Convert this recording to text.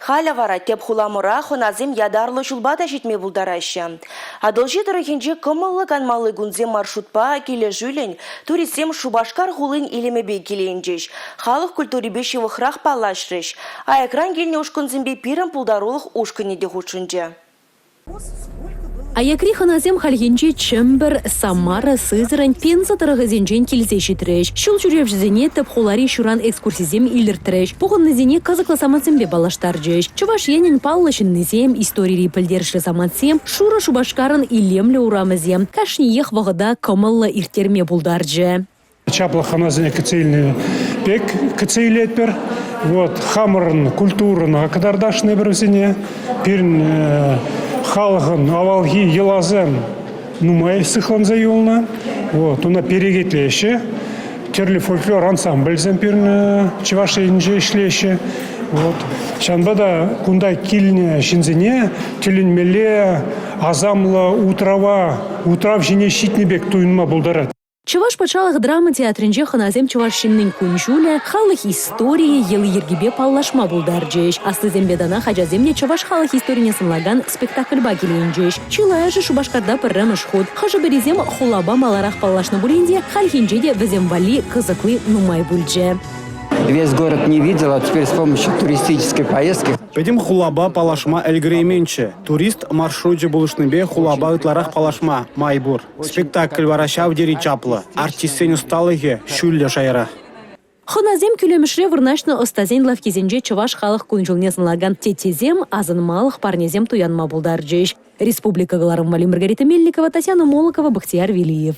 Халӗ вара тӗп хуламӑра хӑнасем ятарлӑ ҫулпа та ҫитме пултараҫҫӗ. Атӑлҫи тӑрӑхӗнче кӑмӑллӑ канмалли кунсем маршрутпа килӗшӳллӗн туристсем Шупашкар хулин илемӗпе киленчӗҫ, халӑх культурипе ҫывӑхрах паллашрӗҫ. Аякран килнӗ ушкӑнсемпе пирӗн пултарулӑх ушкӑнӗ те хутшӑнчӗ. Аякри хӑнасем хальхинче Чӗмпӗр, Самара, Сызрань, Пенза тӑрӑхӗсенчен килсе ҫитрӗҫ. Ҫул ҫӳревҫӗсене тӗп хулари ҫуран экскурсисем илӗртрӗҫ, пухӑннисене кӑсӑклӑ самантсемпе паллаштарчӗҫ. Чӑваш Енӗн паллӑ ҫыннисем, историри пӗлтерӗшлӗ самантсем, шурӑ Шупашкарӑн илемлӗ урамӗсем кашниех вӑхӑта кӑмӑллӑ ирттерме пултарчӗ. Чаплӑ хӑнасене кӗтсе илнӗ пек кӗтсе илетпӗр. Вот хамӑрӑн культурӑна кӑтартасшӑн эпир вӗсене. Пирӗн халӑхӑн авалхи йӑласем нумай сыхланса юлнӑ. Вот, уна перекетлеҫҫӗ. Тӗрлӗ фольклор ансамбльсем пирӗн Чӑваш Енӗнче ӗҫлеҫҫӗ. Вот. Ҫавӑнпа та кунта килнӗ ҫынсене тӗлӗнмелле асамлӑ утрава, утрав ҫине ҫитнӗ пек туйӑнма пултарать. Чӑваш патшалӑх драма театрӗнче хӑнасем чӑваш ҫыннин кун-ҫулӗ, халӑх историйӗ, йӑли-йӗркипе паллашма пултарчӗҫ. Аслисемпе танах ачасем те чӑваш халӑх историне сӑнлакан спектакльпа киленчӗҫ. Чылайӑшӗ Шупашкарта пӗрремӗш хут. Хӑшӗ-пӗрисем хулапа маларах паллашнӑ пулин те хальхинче те вӗсем валли кӑсӑкли нумай пулчӗ. Весь город не видел, а теперь с помощью туристической поездки. Пӗтӗм хулапа паллашма ӗлкӗрейменччӗ. Турист маршручӗ пулӑшнипе хулапа ытларах паллашма май пур. Спектакль вара ҫав тери чаплӑ, артистсен ӑсталӑхӗ ҫӳллӗ шайра. Хӑнасем кӳлемӗшре вырнаҫнӑ ӑстасен лавккисенче чӑваш халӑх кун-ҫулне сӑнлакан теттесем, асӑнмалӑх парнесем туянма пултарчӗҫ. Республика кӑларӑм валли Маргарита Мельникова, Татьяна Молокова, Бахтияр Велиев.